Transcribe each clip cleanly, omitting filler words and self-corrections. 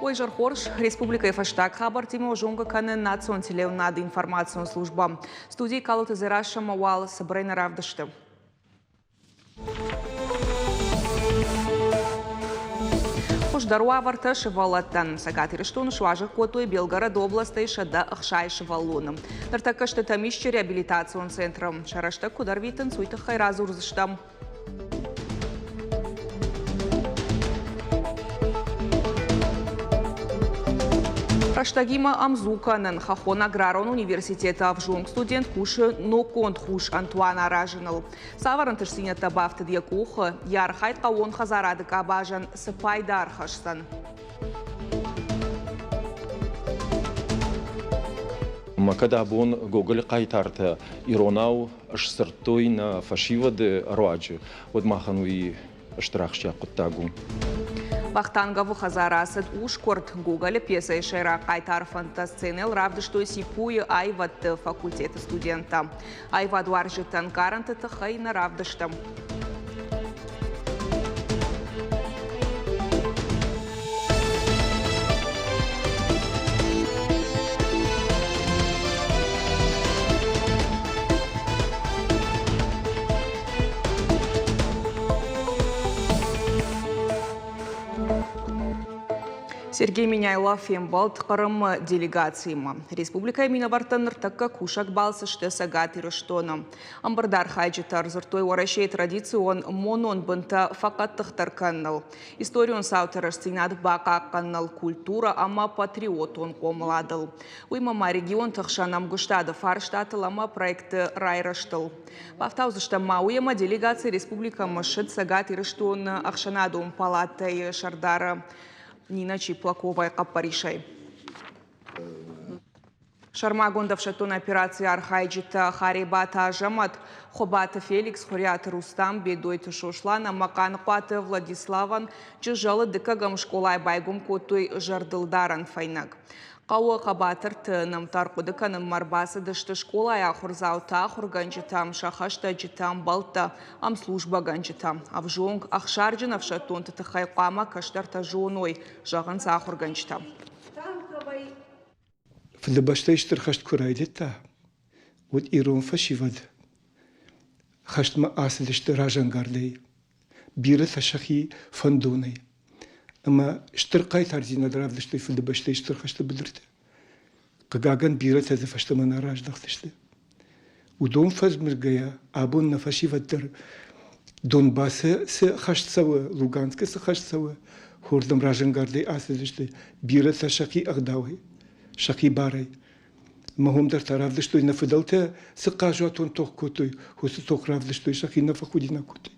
Уый зӕр хорз республикӕйы фӕстаг хабӕрттимӕ зонгӕ кӕны национ телеуынады информацион службӕ. Студийы Калоты Дзерассӕмӕ уал цыбырӕй нӕ равдысты. Хуыздӕр уавӕртӕ сывӕллӕттӕн. Цӕгат Ирыстоны суазӕг кодтой Белгороды областӕй 160 сывӕллоны. Ныртӕккӕ сты Тӕмисчы реабилитацион центры. Сӕ рӕстӕг куыд ӕрвитынц, уый тыххӕй радзурдзыстӕм. Рӕстӕгимӕ ӕмдзу кӕнын. Хӕххон аграрон университеты ӕвзонг студент кусы ноггонд хус ӕнтуан аразыныл. Цавӕр ӕнтыстдзинӕдтӕ бафтыд йӕ къухы, йӕ архайд хъӕууон хӕдзарады къабазӕн цы пайда ӕрхӕсдзӕн? Ӕмӕ кӕд абон Гоголы хъайтартӕ иронау сдзырдтой нӕ фӕсивӕды руаджы, уӕд махӕн уый стыр ахсджиаг хъуыддаг у. Вахтанговы хӕдзары ацыд ускуырд. Гоголы пьесӕйы сӕйраг хъайтары фӕндтӕ сценӕйыл равдыстой ЦИПУ-йы аивӕдты факультеты студенттӕ. Аивадуарзджыты ӕнкъарӕнты тыххӕй нӕ равдыстам. Сергей Меняйло фембӕлд Хъырымы делегациимӕ. Республикӕйы минӕвӕрттӕн ныртӕккӕ кусӕг балц сты Цӕгат Ирыстоны. Ӕмбырды архайджытӕ ӕрдзырдтой Уӕрӕсейы традицион монон бынтӕ фӕхъӕддыхдӕр кӕныныл, историон цауты рӕстдзинад бахъахъхъӕныныл, культурӕ ӕмӕ патриотон хъомыладыл. Уыимӕ ма регионты хсӕн ӕмгуыстады фарстатыл ӕмӕ проектты райрӕзтыл. Бафтаудзыстӕм ма уый, ӕмӕ делегаци республикӕмӕ ссыд Цӕгат Ирыстоны ӕхсӕнадон палатӕйы сӕрдары Нина Чиплаковайы хъӕппӕрисӕй. Сӕрмагонд ӕфсӕддон операцийы архайджытӕ Харебаты Азӕмӕт, Хуыбаты Феликс, Хуыриаты Рустам, Бедойты Сослан ӕмӕ Хъаныхъуаты Владиславӕн Джызӕлы дыккӕгӕм скъолайы байгом кодтой зӕрдылдарӕн фӕйнӕг. Хъӕуы хъӕбатырты нӕмттӕ ӕрхъуыды кӕнынмӕ ӕрбацыдысты скъолайы ахуырдзаутӕ, ахуыргӕнджытӕ, сӕ хӕстӕджытӕ, ӕмбӕлттӕ, ӕмслужбӕгӕнджытӕ. Ӕвзонг, ӕхсарджын ӕфсӕддонты тыххӕй хъуамӕ кӕстӕртӕ зоной, зӕгъынц ахуыргӕнджытӕ. Фыдыбӕстӕйы Стыр хӕст куы райдыдта, уӕд ирон фӕсивӕд хӕстмӕ ацыдысты разӕнгардӕй, бирӕтӕ сӕхи фӕндонӕй. Ӕмӕ стыр хъайтардзинад равдыстой Фыдыбӕстӕйы Стыр хӕсты быдырты. Хъыгагӕн, бирӕтӕ дзы фӕстӕмӕ нӕ раздӕхтысты. Уыдон фӕзмгӕйӕ абон нӕ фӕсивӕд дӕр Донбассы цы хӕст цӕуы, Луганскы цы хӕст цӕуы, хордӕм разӕнгардӕй ацыдысты бирӕтӕ сӕхи ӕгъдауӕй, сӕхи барӕй. Ӕмӕ уым дӕр та равдыстой, нӕ фыдӕлтӕ цы хъазуатон тох кодтой, уыцы тох равдыстой, сӕхи нӕ фӕхудинаг кодтой.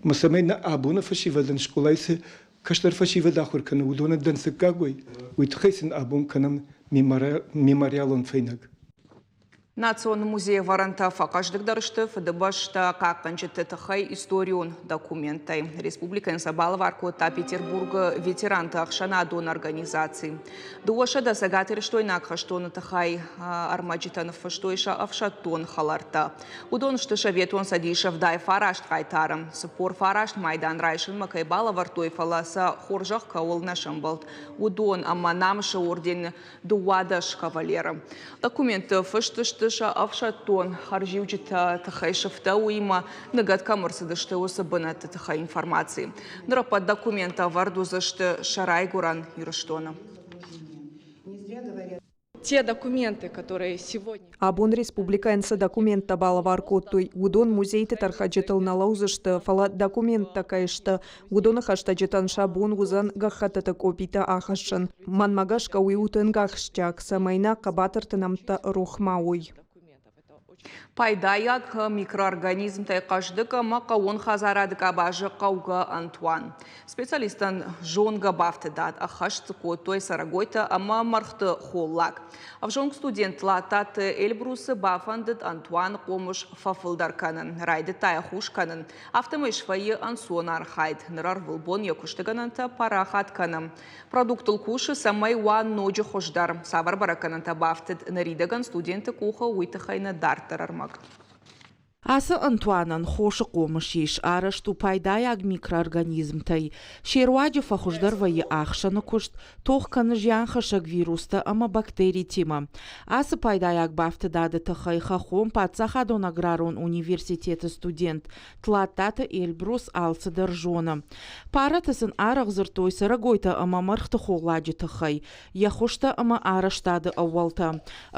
Ӕмӕ цӕмӕй нӕ абоны фӕсивӕдӕн скъолайы цы кӕстӕр фӕсивӕд ахуыр кӕны, уыдонӕн дӕнцӕггаг уой, уый тыххӕй сын абон кӕнӕм мемориалон фӕйнӕг. Национ музейы ӕвӕрӕнтӕ фӕхъӕздыгдӕр сты Фыдыбӕстӕ хъахъхъӕнджыты тыххӕй историон документтӕй. Республикӕйӕн сӕ балӕвар кодта Петербургы ветеранты ӕхсӕнадон организаци. 200 цӕгатирыстойнаг хӕстоны тыххӕй ӕрмӕджытӕ ныффыстой сӕ ӕфсӕддон хӕлӕрттӕ. Уыдон сты Советон Цӕдисы 79 хъайтары. 49 майдан райсынмӕ кӕй балӕвӕрдтой, фӕлӕ сӕ хорзӕх кӕуыл нӕ сӕмбӕлд, уыдон ӕмӕ Намысы ордены 12 кавалеры. Документты фыст сты сӕ ӕфсӕддон хӕрзиуджытӕ тыххӕй сыфтӕ, уыимӕ ныгӕд кӕм ӕрцыдысты, уыцы бынӕтты тыххӕй информаци. Ныр ӕппӕт документтӕ ӕвӕрд уыдзысты сӕ райгуырӕн Ирыстоны. Те документы, которые сегодня Абон республикӕйӕн цы документтӕ балӕвар кодтой, уыдон музейты тӕрхӕджытыл нӕ лӕудзысты, фӕлӕ документтӕ кӕй сты, уыдоны хӕстӕджытӕн сӕ бон уыдзӕн гӕххӕттыты къопитӕ ахӕссын. Мӕнмӕ гӕсгӕ уый у тынг ахсджиаг, цӕмӕй нӕ хъӕбатырты нӕмттӕ рох ма уой. Пайдайаг микроорганизмтӕй хъӕздыг ӕмӕ хъӕууон хӕдзарады къабазы хъӕугӕ ӕнтуан. Специалисттӕн зонгӕ бафтыдад ӕххӕст дзы кодтой цӕрӕгойтӕ ӕмӕ мӕргъты холлаг. Ӕвзонг студент Ладтаты Эльбрусы бафӕндыд ӕнтуаны хъомыс фӕфылдӕр кӕнын. Райдыдта йӕ хус кӕнын. Афтӕмӕй свӕййы ӕнцон архайд. Ныр ӕрвылбон йӕ куыстыгӕнӕнтӕ парахат кӕны. Продуктыл кусы, цӕмӕй уа ноджы хуыздӕр. Цавӕр бӕрӕггӕнӕнтӕ бафтыд ныридӕгӕн студенты къухы, уый тыххӕй нӕ дарддӕр ӕрмӕг. Ацы ӕнтуанӕн хосы хъомыс ис, арӕзт у пайдайаг микроорганизмтӕй. Се руаджы фӕхуыздӕр вӕййы ахсӕны куыст, тох кӕны зианхӕссӕг вирустӕ ӕмӕ бактеритимӕ. Ацы пайдайаг бафтыдады тыххӕй Хӕххон паддзахадон аграрон университеты студент Тлаттаты Эльбрус алцыдӕр зоны. Параты сын арӕх дзырдтой цӕрӕгойтӕ ӕмӕ мӕргъты холладжы тыххӕй, йӕ хуызтӕ ӕмӕ арӕзтады ӕууӕлтӕ.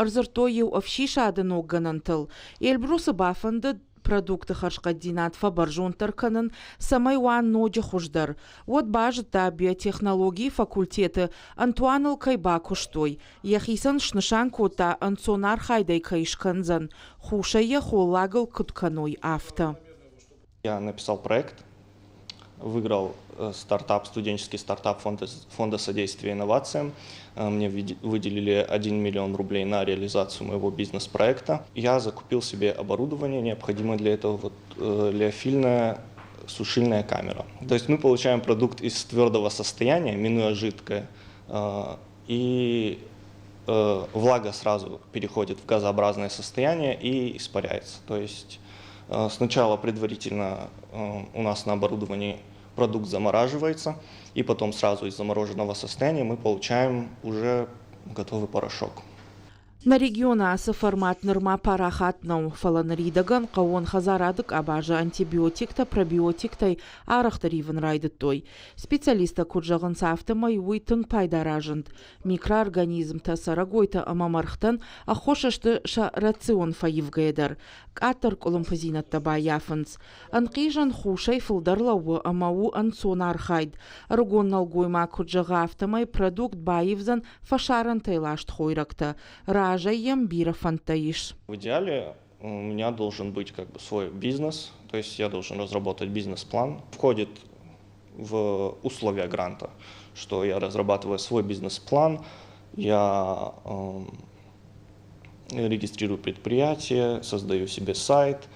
Ӕрдзырдтой-иу ӕфсисады ноггӕнӕнтыл. Эльбрусы бафӕндыд продукты хӕрзхъӕддзинад фӕбӕрзонддӕр кӕнын, цӕмӕй уа ноджы хуыздӕр. Уӕд базыдта, биотехнологийы факультеты Антуаныл кӕй бакуыстой, йӕхицӕн снысан кодта, ӕнцон архайдӕй кӕй скӕндзӕн, хусӕй йӕ холлагыл куыд кӕной, афтӕ. Я написал проект, выиграл стартап, студенческий стартап фонда содействия инновациям. Мне выделили 1 миллион рублей на реализацию моего бизнес-проекта. Я закупил себе оборудование, необходимое для этого, вот, лиофильная сушильная камера. То есть мы получаем продукт из твердого состояния, минуя жидкое, и влага сразу переходит в газообразное состояние и испаряется. То есть сначала предварительно у нас на оборудовании продукт замораживается, и потом сразу из замороженного состояния мы получаем уже готовый порошок. Нӕ регионы ацы формат нырма парахат нӕу, фӕлӕ ныридӕгӕн хъӕууон хӕдзарады къабазы антибиотиктӕ пробиотиктӕй арӕхдӕр ивын райдыдтой. Специалисттӕ куыд зӕгъынц, афтӕмӕй уый тынг пайда разынд. Микроорганизмтӕ, цӕрӕгойтӕ ӕмӕ мӕргътӕн ӕххуыс сты сӕ рацион фӕивгӕйӕ дӕр. Къаддӕр къуылымпыдзинӕдтӕ баййафынц. Ӕнхъизӕн хусӕй фылдӕр лӕууы ӕмӕ у ӕнцон архайд. Ӕрыгон нӕлгоймаг куыд зӕгъы, афтӕмӕй продукт баивдзӕн фӕсарӕнтӕй ласт хойрӕгтӕ. Разӕй йӕм бирӕ фӕндтӕ ис. В идеале у меня должен быть как бы свой бизнес, то есть я должен разработать бизнес-план. Входит в условия гранта, что я разрабатываю свой бизнес-план, я регистрирую предприятие, создаю себе сайт,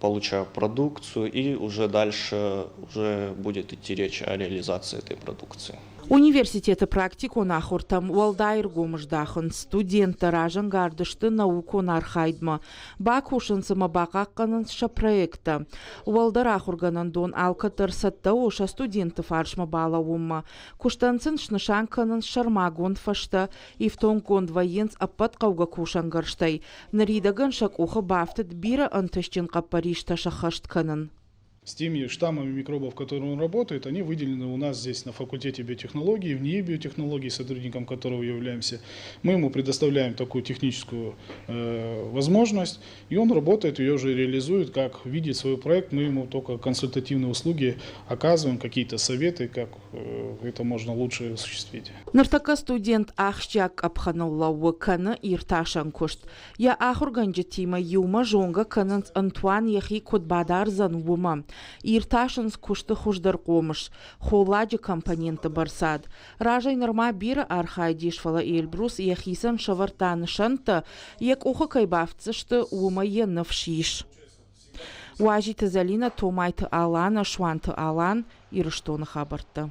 получаю продукцию, и уже дальше уже будет идти речь о реализации этой продукции. Университеты практикон ахуыртӕм уӕлдай ӕргом здахынц студенттӕ разӕнгард сты наукон архайдмӕ, бакусынц ӕмӕ бахъахъхъӕнынц сӕ проекттӕ. Уӕлдӕр ахуыргӕнӕндон алкӕддӕр цӕттӕ у сӕ студентты фарсмӕ балӕууынмӕ. Куыстӕн сын снысан кӕнынц сӕрмагонд фӕзтӕ, ифтонггонд вӕййынц ӕппӕт хъӕугӕ кусӕнгӕрзтӕй. Ныридӕгӕн сӕ къухы бафтыд бирӕ ӕнтыстджын хъӕппӕристӕ сӕххӕст кӕнын. С теми штаммами микробов, которые он работает, они выделены у нас здесь на факультете биотехнологии, в НИИ биотехнологии, сотрудником которого являемся. Мы ему предоставляем такую техническую возможность, и он работает, ее уже реализует, как видит свой проект. Мы ему только консультативные услуги оказываем, какие-то советы, как это можно лучше осуществить. Ныртӕккӕ студент ахсджиаг къӕпхӕныл лӕууы, кӕны иртасӕн куыст. Йӕ ахуыргӕнджытимӕ иумӕ зонгӕ кӕнынц Антуан йӕхи куыд бадардзӕн, уымӕ. Иртасынц куысты хуыздӕр хъомыс, холладжы компонентты бӕрцад. Разӕй нырма бирӕ архайд ис, фӕлӕ Эльбрус йӕхицӕн сӕвӕрдта нысӕнттӕ, йӕ къухы кӕй бафтдзысты, уымӕй йӕ ныфс ис. Уазиты Зӕлинӕ, Томайты Алана, Суанты Алан, Ирыстоны хабӕрттӕ.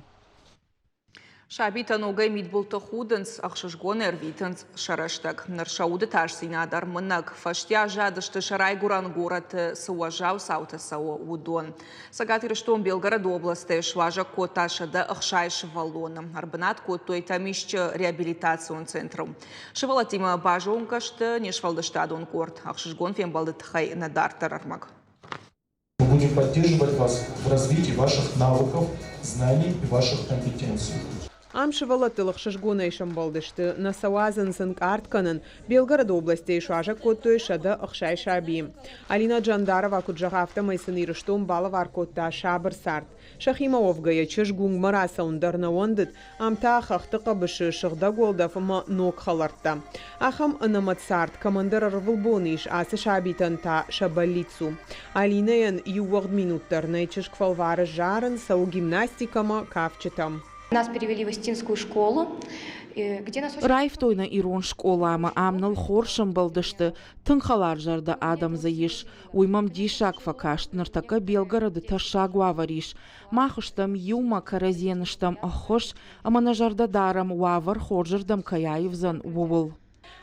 Сабитӕ ногӕй мидбылты худынц, ӕхсызгон ӕрвитынц сӕ рӕстӕг. Ныр сӕ уды тасдзинад ӕрмынӕг, фӕсте аззадысты сӕ райгуырӕн горӕты цы уӕззау цаутӕ цӕуы, уыдон. Цӕгат Ирыстон Белгороды областӕй суазӕг кодта 160 сывӕллоны. Ӕрбынат кодтой Тӕмисчы реабилитацион центры. Сывӕллӕттимӕ базонгӕ сты не сфӕлдыстадон къорд. Ӕхсызгон фембӕлды тыххӕй нӕ дарддӕр ӕрмӕг. Мы будем поддерживать вас в развитии ваших навыков, знаний и ваших компетенций. Ам сывӕллӕттыл ӕхсызгонӕй сӕмбӕлдысты, нӕ сӕ уадзынц ӕнкъард кӕнын. Белгороды областӕй суазӕг кодтой 160 сабийы. Алина Джандарова куыд зӕгъы, афтӕмӕй сын Ирыстон балӕвар кодта сабыр цард. Сӕхимӕ уӕвгӕйӕ чызг уынгмӕ рацӕуын дӕр нӕ уӕндыд, ам та хӕхты хъӕбысы сыгъдӕг уӕлдӕф ӕмӕ ног хӕлӕрттӕ. Ахӕм ӕнӕмӕт цард кӕмӕндӕр ӕрвылбон ис, ацы сабитӕн та сӕ бӕллиц у. Алинӕйӕн иу уӕгъд минут дӕр нӕй, чызг фӕлвары зарын, цӕуы гимнастикӕмӕ, кафджытӕм. Нас перевели в Остинскую школу, где нас Раивтой нӕ ирон скъоламӕ, ам ныл хорз сӕмбӕлдысты, тынг хӕларзӕрдӕ адӕм дзы ис. Уый мӕм диссаг фӕкаст, ныртӕккӕ Белгороды тӕссаг уавӕр ис. Мах стӕм иумӕ, кӕрӕдзийӕн стӕм ӕххуыс, ӕмӕ нӕ зӕрдӕ дарӕм, уавӕр хорзырдӕм кӕй аивдзӕн, ууыл.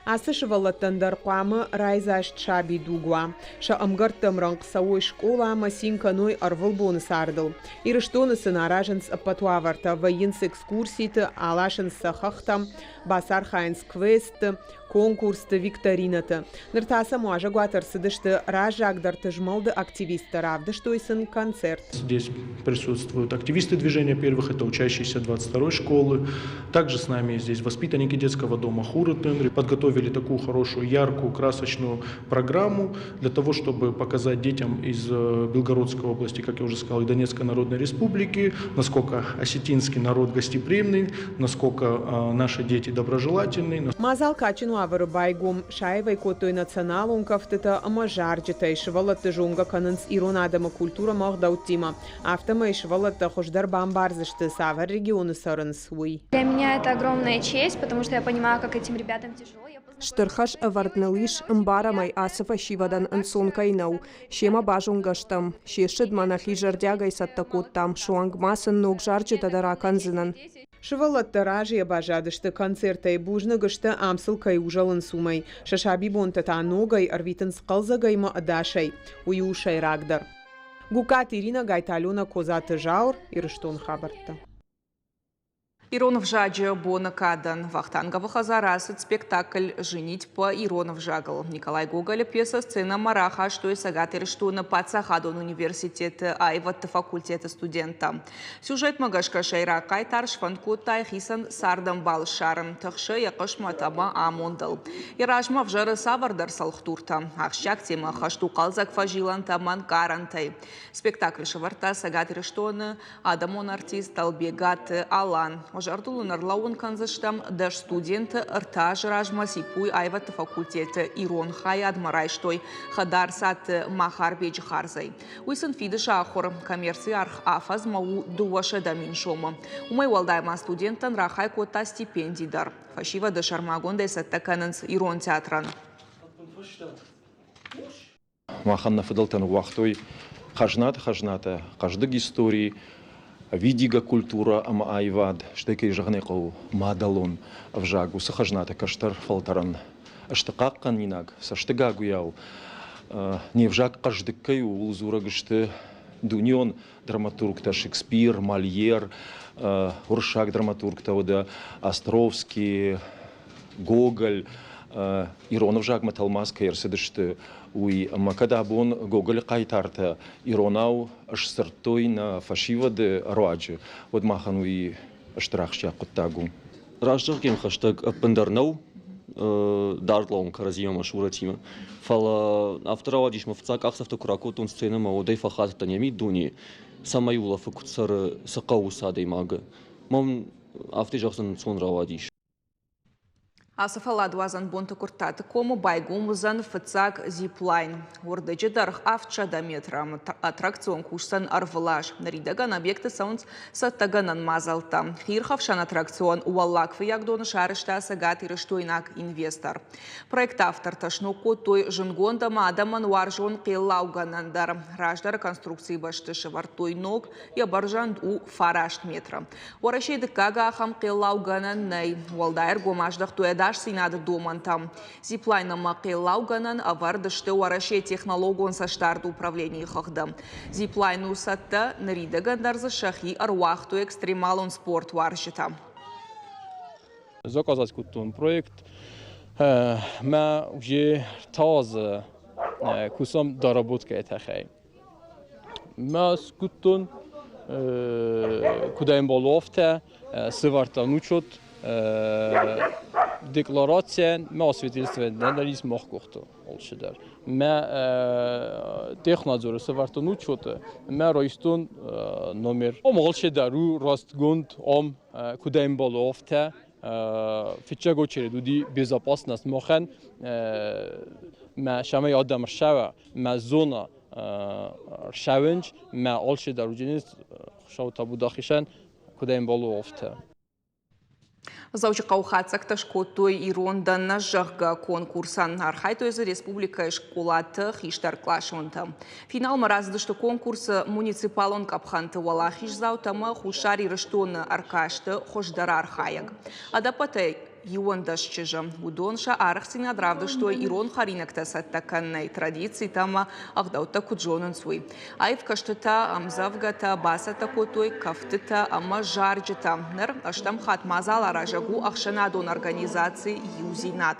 Ацы сывӕллӕттӕн дӕр хъуамӕ райдзаст сабидуг уа, сӕ ӕмгӕртты ӕмрӕнхъ цӕуой скъоламӕ, цин кӕной ӕрвылбоны цардыл. Ирыстоны сын аразынц ӕппӕт уавӕртӕ, вӕййынц экскурситы, аласынц сӕ хӕхтӕм, бацархайынц квестты, конкурсты, викторинӕты. Ныр та сӕм уазӕгуат ӕрцыдысты раззагдӕрты змӕлды активисттӕ, равдыстой сын концерт. Здесь присутствуют активисты движения первых, это учащиеся 22-й школы. Также с нами здесь воспитанники детского дома Хурытын. Подготовили такую хорошую, яркую, красочную программу для того, чтобы показать детям из Белгородской области, как я уже сказал, и Донецкой Народной Республики, насколько осетинский народ гостеприимный, насколько наши дети доброжелательны. Мадзал кадджын уавӕры байгом саивӕй кодтой националон кӕфтытӕ ӕмӕ зарджытӕй сывӕллӕтты зонгӕ кӕнынц ирон адӕмы культурӕ ӕмӕ ӕгъдӕуттимӕ. Афтӕмӕй сывӕллӕттӕ хуыздӕр бамбардзысты, цавӕр регионы цӕрынц, уый. Для меня это огромная честь, потому что я понимаю, как этим ребятам тяжело. Стыр хӕс ӕвӕрд ныл ис, ӕмбарӕм ӕй, ацы фӕсивӕдӕн ӕнцон кӕй нӕу. Семӕ базонгӕ стӕм. Се ссыдмӕ нӕхи зӕрдиагӕй цӕттӕ кодтам, суанг ма сын ног зарджытӕ дӕр акӕндзынӕн. Сывӕллӕттӕ разыйӕ баззадысты концертӕй, бузныг сты, ам сыл кӕй узӕлынц, уымӕй. Сӕ сабибонтӕ та ногӕй ӕрвитынц хъӕлдзӕгӕй ӕмӕ ӕдасӕй. Уый у сӕйрагдӕр. Гугкаты Иринӕ, Гайты Аленӕ, Козаты Зауыр, Ирыстоны хабӕрттӕ. Ирон ӕвзаджы боны кадӕн Вахтанговы хӕдзар ацыд спектакль «Женить по ирон ӕвзагыл». Николай Гоголы пьесӕ сценӕмӕ рахастой Цӕгат Ирыстоны паддзахадон университеты аивӕдты факультеты студенттӕ. Сюжетмӕ гӕсгӕ сӕйраг хъайтар сфӕнд кодта йӕхицӕн цардӕмбал ссарын, тыхсы йӕ хъысмӕт ӕмӕ амондыл. Йӕ размӕ ӕвзӕры цавӕрдӕр цӕлхдуртӕ. Ахсджиаг темӕ хӕст у хъӕлдзӕг фӕзилӕнтӕ ӕмӕ ӕнкъарӕнтӕй. Спектакль сӕвӕрдта Цӕгат Ирыстоны адӕмон артист Ӕлбегаты Алан. Зӕрдыл ын ӕрлӕууын кӕндзыстӕм, 10 студенты 3 азы размӕ ЦИПУ-йы аивӕдты факультеты ирон хайадмӕ райстой Хӕдарцаты Махарбеджы хардзӕй. Уый сын фиды сӕ ахуыр. Коммерцийы аргъ афӕдзмӕ у 200 000 сомы. Уымӕй уӕлдай ма студенттӕн рахай кодта стипенди дӕр. Фӕсивӕды сӕрмагондӕй цӕттӕ кӕнынц ирон театрӕн. Махӕн нӕ фыдӕлтӕ ныууагътой хӕзнаты хӕзнатӕ, хъӕздыг истори, ӕвидигӕ культурӕ ӕмӕ аивад, стӕй, кӕй зӕгъын ӕй хъӕуы, мадӕлон ӕвзаг. Уыцы хӕзнатӕ кӕстӕр фӕлтӕрӕн сты хъахъхъӕнинаг, цӕстыгагуыйау. Не взаг хъӕздыг кӕй у, ууыл дзурӕг сты дунеон драматургтӕ Шекспир, Мольер, уырыссаг драматургтӕ уыд Островский, Гоголь, ирон ӕвзагмӕ тӕлмац кӕй ӕрцыдысты, уый. Ӕмӕ кӕд абон Гоголы хъайтартӕ иронау сдзырдтой нӕ фӕсивӕды руаджы, уӕд махӕн уый стыр ахсджиаг хъуыддаг у. Раст зӕгъгӕ, хӕстӕг ӕппындӕр нӕу дард лӕууын кӕрӕдзимӕ мӕ сурӕтимӕ. Фӕлӕ афтӕ рауадис, мӕ фыццаг къахдзӕфтӕ куы ракодтон сценӕмӕ, уӕд ӕй фӕхатыдтӕн йӕ миддуне, цӕмӕй улӕфы, куыд цӕры, цы хъӕуы уыцы адӕймагы. Мӕн афтӕ зӕгъдзӕн ӕнцон рауадис. Ацы фӕлладуадзӕн бонты Куырттаты комы байгом уыдзӕн фыццаг зиплайн. Уырдыджы дӕргъ 700 метры. Аттракцион кусдзӕн ӕрвылаз. Ныридӕгӕн объекты цӕуынц цӕттӕгӕнӕн мадзӕлттӕ. Хиирхӕфсӕн аттракцион Уӕллаг Фыййагдоны сарӕзта цӕгатирыстойнаг инвестор. Проекты автортӕ сног кодтой зындгонд ӕмӕ адӕмӕн уарзон хъеллаугӕнӕн дӕр. Раздӕры конструкцийы бӕсты сӕвӕрдтой ног, йӕ бӕрзӕнд у 9 метры. Уӕрӕсейы дыккаг ахӕм хъеллаугӕнӕн нӕй. Уӕлдай ӕргом аздӕхтой ӕдасдзинады домӕнтӕм. Зиплайн ӕмӕ хъеллаугӕнӕн ӕвӕрд сты Уӕрӕсейы технологон цӕстдарды управленийы хыгъды. Зиплайн у цӕттӕ, ныридӕгӕн дӕр дзы сӕхи ӕруагътой экстремалон спорт уарзджытӕ. Заказать кодтон проект. Мӕ уже тазы кусам доработкӕйы тӕхӕй. Мӕ скуыдтон, куыд ӕмбӕлы, афтӕ сӕвӕрдтон учет декларацийӕн, мӕ освидетельствование анализ мах къухты алчидӕр. Мӕ технадзоры сӕвӕрдтон учеты, мӕ райстон номер. Ам алчидӕр у растгонд, ам куыд ӕмбӕлы, афтӕ фыццаг очередь уыди безопасность махӕн, мӕ сӕмӕй адӕм ссӕуа, мӕ зона рсӕуынч, мӕ алчидӕр уыдзӕнис Хуыцау табу дӕхицӕн, куыд ӕмбӕлы, афтӕ. Дзӕуджыхъӕуы хатдзӕгтӕ скодтой «Ирон дӕн нӕ, зӕгъгӕ, конкурсӕн. Архайдтой дзы республикӕйы скъолаты хистӕркъласонтӕ. Финалмӕ рацыдысты конкурсы муниципалон къӕпхӕнты уӕлахиздзаутӕ ӕмӕ Хуссар Ирыстоны ӕркасты хуыздӕр архайӕг. Ӕдӕппӕтӕй 11 чызджы. Уыдон сӕ арӕхстдзинад равдыстой ирон хӕринӕгтӕ цӕттӕ кӕнынӕй, традицитӕ ӕмӕ ӕгъдӕуттӕ куыд зонынц, уый. Аив кӕстытӕ, ӕмдзӕвгӕтӕ бацӕттӕ кодтой кӕфтытӕ ӕмӕ зарджытӕ. Ныр ӕстӕм хатт мадзал аразӕг у ӕхсӕнадон организаци «Иудзинад».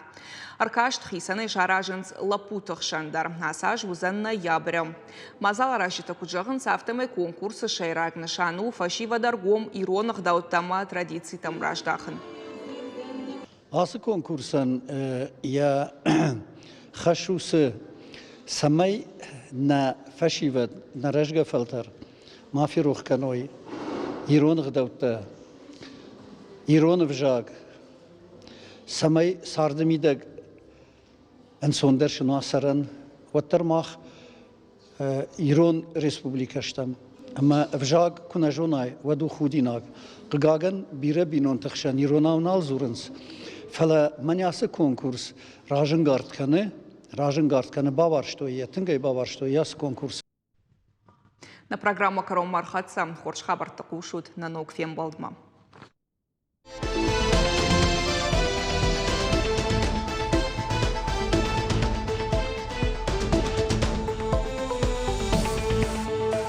Ӕркаст хицӕнӕй саразынц лӕппуты хсӕн дӕр. Ацы аз уыдзӕн ноябры. Мадзаларазджытӕ куыд зӕгъынц, афтӕмӕй конкурсы сӕйраг нысан у фӕсивӕд ӕргом ирон ӕгъдӕуттӕ ӕмӕ традицитӕм раздахын. Ацы конкурсӕн йӕ хӕс у цы, цӕмӕй нӕ фӕсивӕд, нӕ рӕзгӕ фӕлтӕр ма ферох кӕной ирон ӕгъдӕуттӕ, ирон ӕвзаг, цӕмӕй царды мидӕг ӕнцондӕр сын уа цӕрӕн, уӕддӕр мах ирон республикӕ стӕм. Ӕмӕ ӕвзаг куы нӕ зонай, уӕд у худинаг. Хъыгагӕн, бирӕ бинонты хсӕн иронау нал дзурынц. Фӕлӕ мӕнӕ ацы конкурс разӕнгард кӕны, разӕнгард кӕны, бавӕрстой йӕ, тынг ӕй бавӕрстой ацы конкурс. Нӕ программӕ кӕронмӕ ӕрхӕццӕ. Хорз хабӕртты хъусут нӕ ног фембӕлдмӕ.